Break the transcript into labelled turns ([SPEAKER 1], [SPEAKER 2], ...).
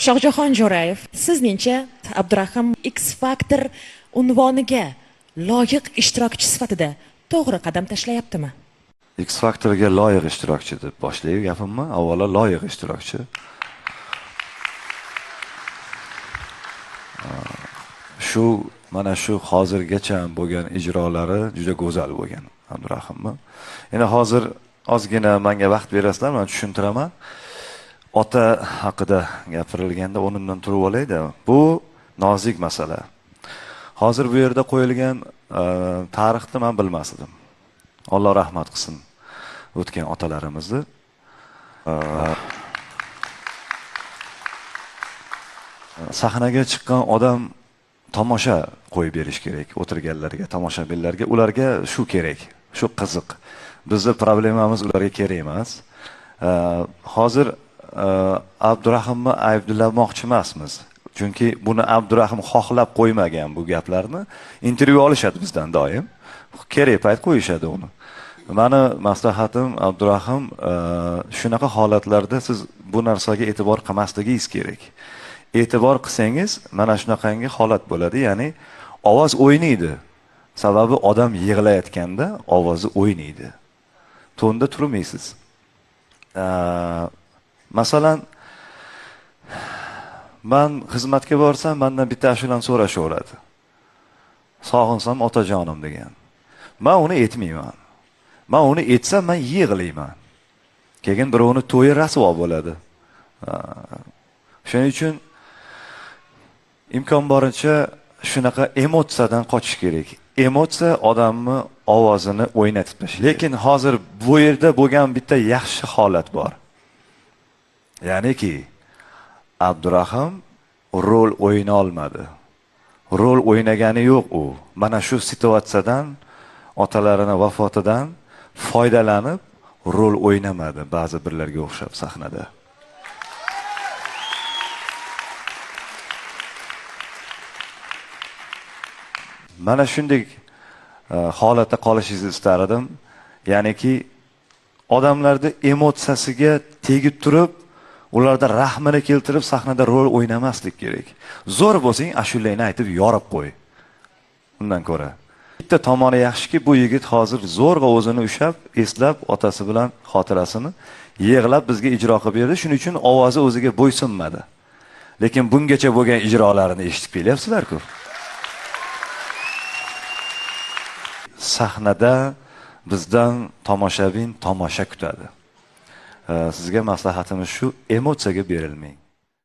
[SPEAKER 1] Shohjahon Jo'rayev, sizningcha Abdurahim X Factor unvoniga loyiq ishtirokchi sifatida to'g'ri qadam tashlayaptimi?
[SPEAKER 2] X Factorga loyiq ishtirokchi deb boshlaylik gapimni. Avvalo loyiq ishtirokchi. Shu mana shu hozirgacha bo'lgan ijrolari juda go'zal bo'lgan Abdurahimni. Endi hozir ozgina menga vaqt berasizlar, men tushuntiraman. Ota haqida gapirilganda o'rnimdan turib olayda. Bu nozik masala. Hozir bu yerda qo'yilgan tarixni men bilmas edim. Alloh rahmat qilsin o'tgan otalarimizni. Sahnaga chiqqan odam tomosha qo'yib berish kerak o'tirganlarga, tomoshabinlarga, ularga shu kerak, shu qiziq. Bizni problemamiz ularga kerak emas. Hozir Abdurahimni ayblamoqchi emasmiz. Chunki buni Abdurahim xohlab qo'ymagan bu gaplarni. Intervyu olishadi bizdan doim. Kerak payt qo'yishadi uni. Mani maslahatim Abdurahim, shunaqa holatlarda siz bu narsaga e'tibor qilmasligingiz kerak. E'tibor qilsangiz mana shunaqangi holat bo'ladi, ya'ni ovoz o'ynaydi. Sababi odam yig'layotganda ovozi o'ynaydi. To'nda turmaysiz. Masalan, men xizmatga borsam, mendan bitta ashulani so'rashaveradi. Sog'insam otajonim degan. Men uni aytmayman. Men uni aytsam, men yig'layman. Keyin birovni to'yi rasvo bo'ladi. Shuning uchun imkon boricha shunaqa emotsiyadan qochish kerak. Emotsiya odamni ovozini o'ynatib tashlaydi. Lekin hozir bu yerda bo'lgan bitta yaxshi holat bor. Ya'niki Abdurahim rol o'yna olmadi. Rol o'ynagani yo'q u. Mana shu situatsiyadan, otalarini vafotidan foydalanib rol o'ynamadi ba'zi birlarga o'xshab sahnada. Mana shunday holatda qolishingizni istar edim. Ya'niki odamlarni emotsiyasiga tegib turib, ularda rahmini keltirib sahnada rol o'ynamaslik kerak. Zo'r bo'lsang ashulangni aytib yorib qo'y. Undan ko'ra bitta tomoni yaxshiki, bu yigit hozir zo'rg'a o'zini ushlab, eslab otasi bilan xotirasini yig'lab bizga ijro qilib berdi. Shuning uchun ovozi o'ziga bo'ysunmadi. Lekin bungacha bo'lgan ijrolarini eshitib kelyapsizlar-ku. Sahnada bizdan tomoshabin tomosha kutadi. Sizga maslahatimiz shu, emotsiyaga berilmang.